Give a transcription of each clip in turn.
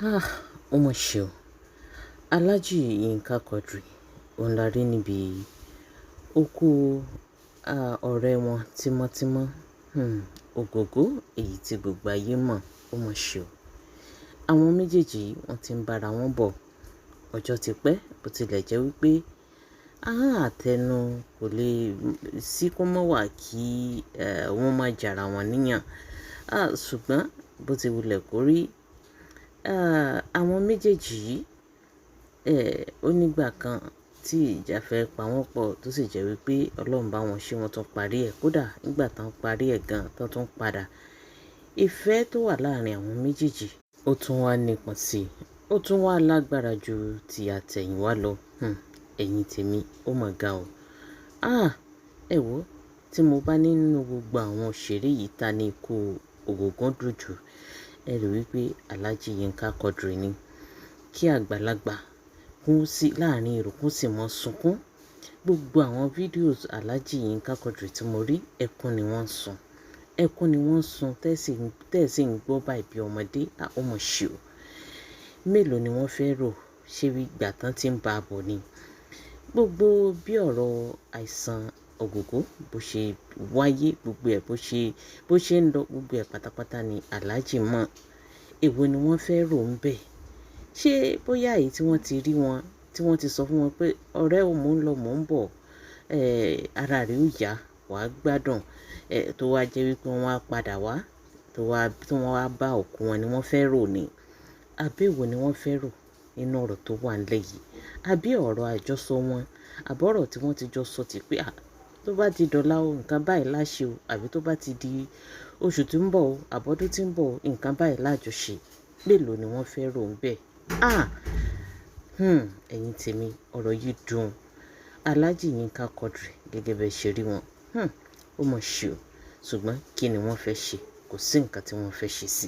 Ah, ó mọ̀ ṣe o. Alhaji Yinka Quadri, òun la rí níbi òkú ọ̀rẹ́ wọn tímọ́tímọ́, Ògògó, èyí tí gbogbo ayé mọ̀, ó mọ̀ ṣe o. Àwọn méjèèjì yìí wọ́n ti ń bára wọn bọ̀. Ọjọ́ ti pẹ́, bó tilẹ̀ jẹ́ wípé ahọ́n àtẹnu kò lè sí kó mọ́ wà kí wọ́n má jara wọn níyàn. Ah, ṣùgbọ́n bó ti wulẹ̀ kó rí, àwọn méjèèjì yìí, ó nígbà kan tí ìjà fẹ́ pa wọ́n pọ̀ tó sì jẹ́ wípé Ọlọ́run bá wọn ṣe, wọ́n tún parí ẹ̀. Kódà nígbà tán parí ẹ̀ gan, tán tún padà. Ìfẹ́ tó wà láàrin àwọn méjèèjì, ó tún wá nípọn sí i, ó tún wá lágbára ju ti àtẹ̀yìnwá lọ. Ẹ̀yin tèmi, ó mà ga o. Ah, ẹ wò ó, tí mo bá ní nínú gbogbo àwọn òṣèré yìí ta ni ikú Ògògó dùn jù, ẹ rí wípé Alhaji Yinka Quadri ni. Kí àgbàlagbà kún sí láàrin èrò kún sì mọ́ sunkún. Gbogbo àwọn videos Alhaji Yinka Quadri tí mo rí, ẹkún ni wọ́n ń sun. Ẹkún ni wọ́n ń sun tẹ́sí ń gbọ́ báyìí bí ọmọdé, à ó mọ̀ ṣe o. Mélòó ni wọ́n fẹ́ rò ṣé bí ìgbà tán tí ń bá a bọ̀ ni. Gbogbo bí ọ̀rọ̀ àìsàn Ògògó bó ṣe wáyé, gbogbo ẹ̀ bó ṣe ń lọ, gbogbo ẹ̀ pátápátá ni Alhaji mọ̀. Èwo ni wọ́n fẹ́ rò ń bẹ̀? Ṣé bóyá èyí tí wọ́n ti rí wọn, tí wọ́n ti sọ fún wọn pé ọ̀rẹ́ o, mò ń lọ, mò ń bọ̀, ara rẹ ó yá, wà á gbádùn, tó wá jẹ́ wípé wọ́n á padà wá, tó wá, tí wọ́n wá bá òkú wọn ni wọ́n fẹ́ rò ni. Àbí èwo ni wọ́n fẹ́ rò nínú ọ̀rọ̀ tó wà nílẹ̀ yìí? Àbí ọ̀rọ̀ àjọsọ wọn, àbí ọ̀rọ̀ tí wọ́n ti jọ sọ tí pé, à, tó bá di dọ̀la o, nǹkan báyìí lá ṣe o, àbí tó bá ti di oṣù tí ń bọ̀ o, àbọ̀dún tí ń bọ̀ o, nǹkan báyìí lájọ ṣe. Mélòó ni wọ́n fẹ́ rò ń bẹ̀? Ah, ẹ̀yin tèmi, ọ̀rọ̀ yìí dùn. Alhaji Yinka Quadri gẹ́gẹ́ bí ẹ ṣe rí wọn, ó mọ̀ ṣe o. Ṣùgbọ́n kí ni wọ́n fẹ́ ṣe? Kò sí nǹkan tí wọ́n fẹ́ ṣe sí.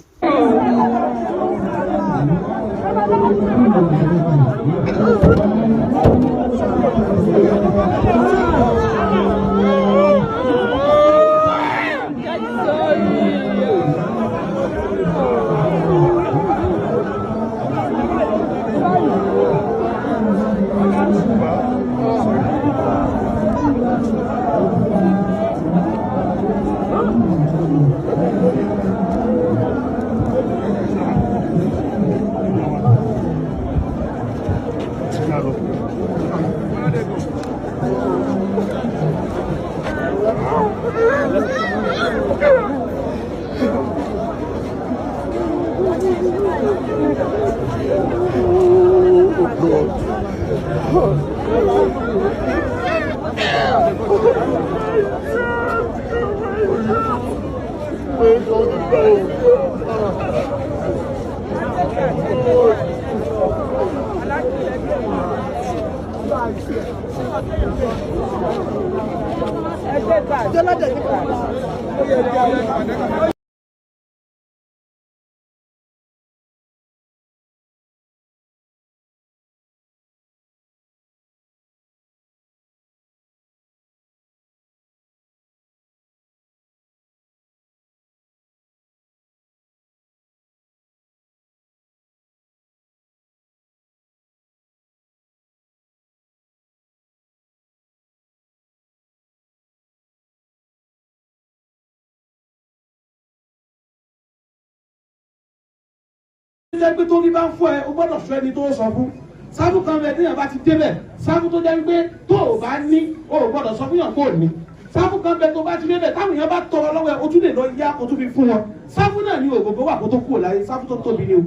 Jẹ́ pé tó ní bá ń fọ́ ẹ, o gbọ́dọ̀ sọ ẹni tó sọ fún. Sáfù kan rẹ̀ téèyàn bá ti débẹ̀, sáfù tó jẹ́ wípé tó o bá ní, o ò gbọ́dọ̀ sọ fún yàn kó o ní. Sáfù kan bẹ tó bá ti débẹ̀, táwọn èèyàn bá tọrọ lọ́wọ́ ẹ, o tún lè lọ yá o tún fi fún wọn. Sáfù náà ní Ògògó wà kó tó kúrò láyé, sáfù tó tóbi ni o.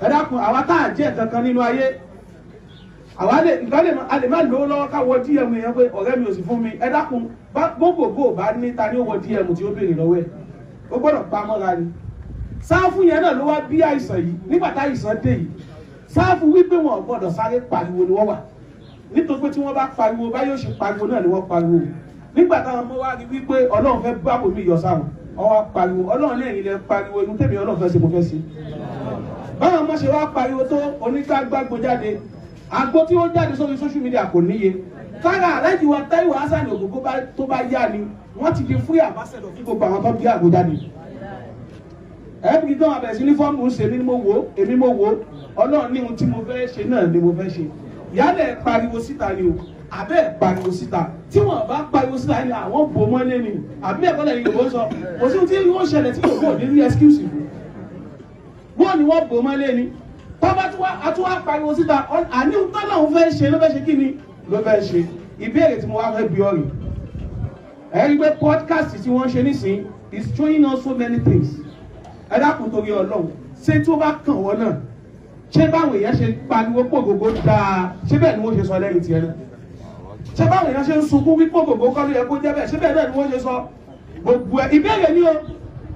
Ẹ dákun, àwa tá à jẹ́ kankan nínú ayé, àwa lè nǹkan lè a lè má lówó lọ́wọ́ ká wọ DM yẹn pé ọ̀rẹ́ mi ò sì fún mi. Ẹ dákun, gbogbogbò bá ní ta ni ó wọ DM tí ó béèrè lọ́wọ́ ẹ̀? Ó gbọ́dọ̀ pa mọ́ra ni. Sáfù yẹn náà ló wá bí àìsàn yìí. Nígbà tá àìsàn dé yìí, sáfù wípé wọn ò gbọ́dọ̀ sáré pariwo ni wọ́n wà, nítorí pé tí wọ́n bá pariwo báyọ̀ ṣe pariwo náà ni wọ́n pariwo. Nígbà táwọn ọmọ wa rí wípé Ọlọ́run fẹ́ bá bòmí yọ sáwọn, wọ́n wá pariwo. Ọlọ́run lẹ́yìn ilẹ̀ pariwo inú tèmi, Ọlọ́run fẹ́ ṣe, mo fẹ́ ṣe. Báwọn ọmọ ṣe wá pariwo tó onígbàgbàgbò jáde, àgbo tí ó jáde sórí social media kò níye. Kára Aláàjì wa Táíwò Hasan Ògògó tó bá yá ni wọ́n ti di free ambassador fún gbogbo àwọn tó bí àgbo jáde. Ẹbí tó wà bẹ̀rẹ̀ sí ní fọ́ọ̀mù ń ṣe mí ni mo wò ó, èmi mo wò ó. Ọlọ́run ní ohun tí mo fẹ́ ṣe náà ni mo fẹ́ ṣe. Yálẹ̀ pariwo síta ni o, àbẹ́ pariwo síta. Tí wọ́n bá pariwo síta ni àwọn bò mọ́lé ni. Àbí ẹ̀kọ́ lẹ́yìn Yorùbá sọ, kò sí ohun tí yóò ṣẹlẹ̀ tí yóò ní rí excuse fún. Wọ́n ní wọ́n bò mọ́lé ni. Tọ́ba tí wọ́n pariwo síta, àní ohun tó náà fẹ́ ṣe ló fẹ́ ṣe kí ni ló fẹ́ ṣe. Ìbéèrè tí mo wá fẹ́ bi ọ́ rèé. Ẹ rí pé podcast tí wọ́n ṣe nísìnyí is showing us so many things. Ẹ dákun torí Ọlọ́run, ṣé tí ó bá kàn wọ́n náà, ṣé báwọn èèyàn ṣe pariwo pògógó dáa, ṣé bẹ́ẹ̀ ni wọ́n ṣe sọ lẹ́yìn tiẹ̀ náà? Ṣé báwọn èèyàn ṣe ń sunkún wí pògógó kọ́ ló yẹ kó jẹ́ bẹ́ẹ̀, ṣé bẹ́ẹ̀ náà ni wọ́n ṣe sọ? Gbogbo ẹ ìbéèrè ni o,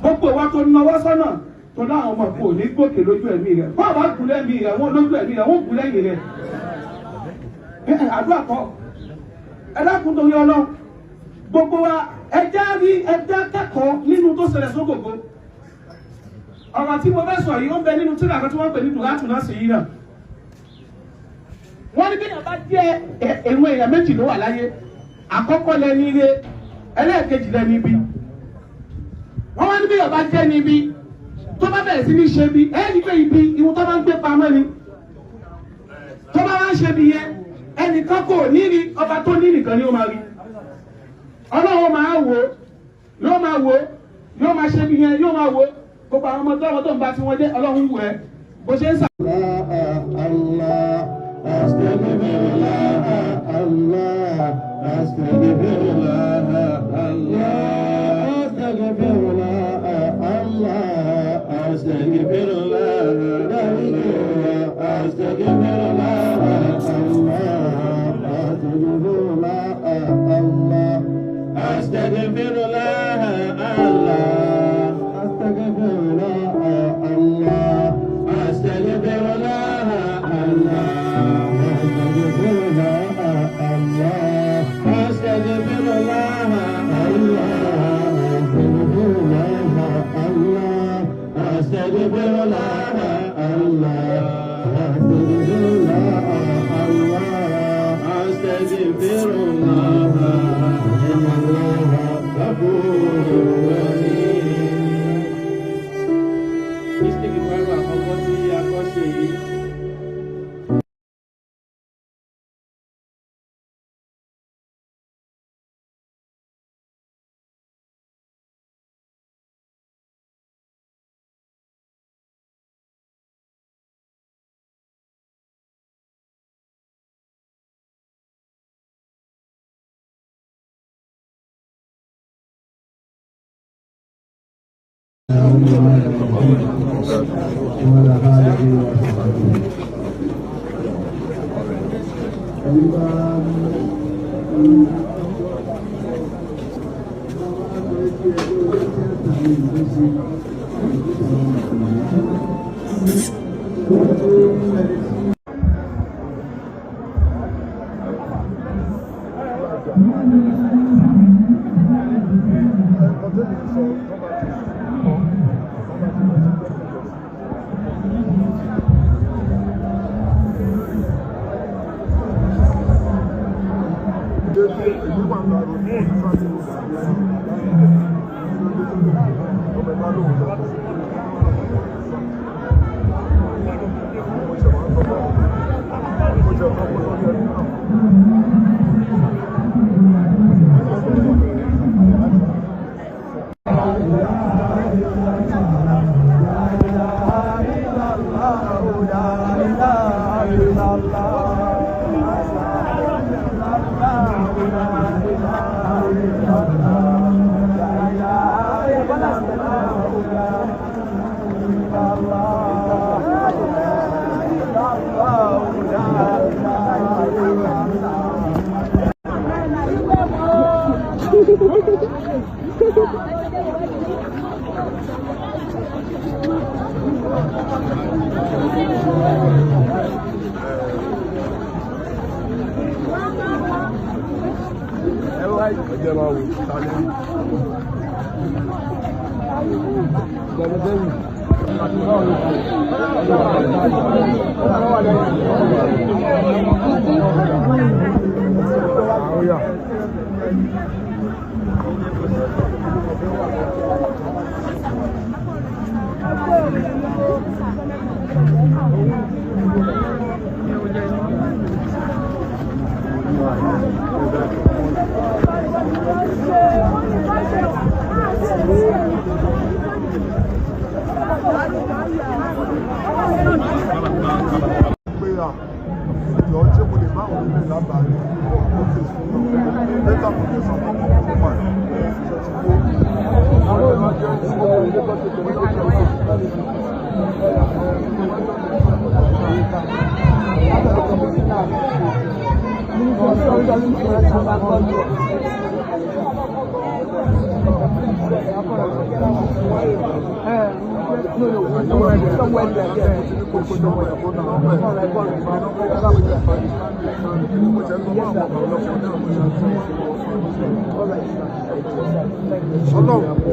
gbogbo ìwà tó náwó sọ́nà tó láwọn ọmọ kò ní gòkè lójú ẹ̀mí rẹ̀, bọ́ọ̀ bá kú lẹ́mí rẹ̀, wọ́n lójú ẹ̀mí rẹ̀, wọ́n kú lẹ́yìn rẹ̀. Àdúrà kọ́, ẹ dákun torí Ọlọ́run, gbogbo wa ẹjẹ́ rí ẹjẹ́ kẹ́kọ̀ọ́ nínú tó ṣẹlẹ̀ sógògó. Ọ̀rọ̀ tí mo fẹ́ sọ yìí ó ń bẹ nínú tíra kan tí wọ́n ń pè ní Dùrátù náà sí yìí náà. Wọ́n ní bíyàn bá jẹ́ èrò èèyàn méjì ló wà láyé. Àkọ́kọ́ lẹni ire, ẹlẹ́ẹ̀kejì lẹni ibi. Wọ́n wá ní bíyàn bá jẹ́ ní ibi tó bá bẹ̀rẹ̀ sí ní ṣe bí ẹ́ ní pé ibi ìwọ̀n tó bá ń gbé pamọ́ ni. Tó bá wá ń ṣe bí yẹn, ẹnìkan kò ní rí, ọba tó ní nìkan ni ó máa rí. Ọlọ́run máa wò, yóò máa wò, yóò máa ṣe bí yẹn, yóò máa wò. Gbogbo àwọn ọmọ tó ń bá tí wọ́n jẹ́ Ọlọ́run wù ẹ́ bó ṣe ń sà. Pé à ìjọ ṣé mo lè bá àwọn onílé lábàárí ó ti sùn lẹ́tà kò lè sọ fún ọkọ̀ fún wa ṣe ti kó àwọn ẹ̀rọ jẹ́ owó ilé bá ṣe tẹ̀lé ó ṣe ó. Ọlọ́run.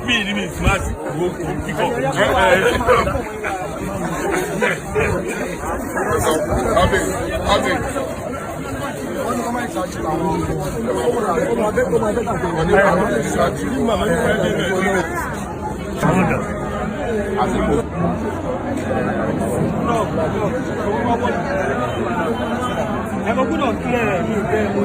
Mi ni mi smart wo kíkọ. Abe, Abe. Ẹ̀kọ́ gbọ́dọ̀ kílẹ̀ rẹ̀ ní ìfẹ́ mọ́.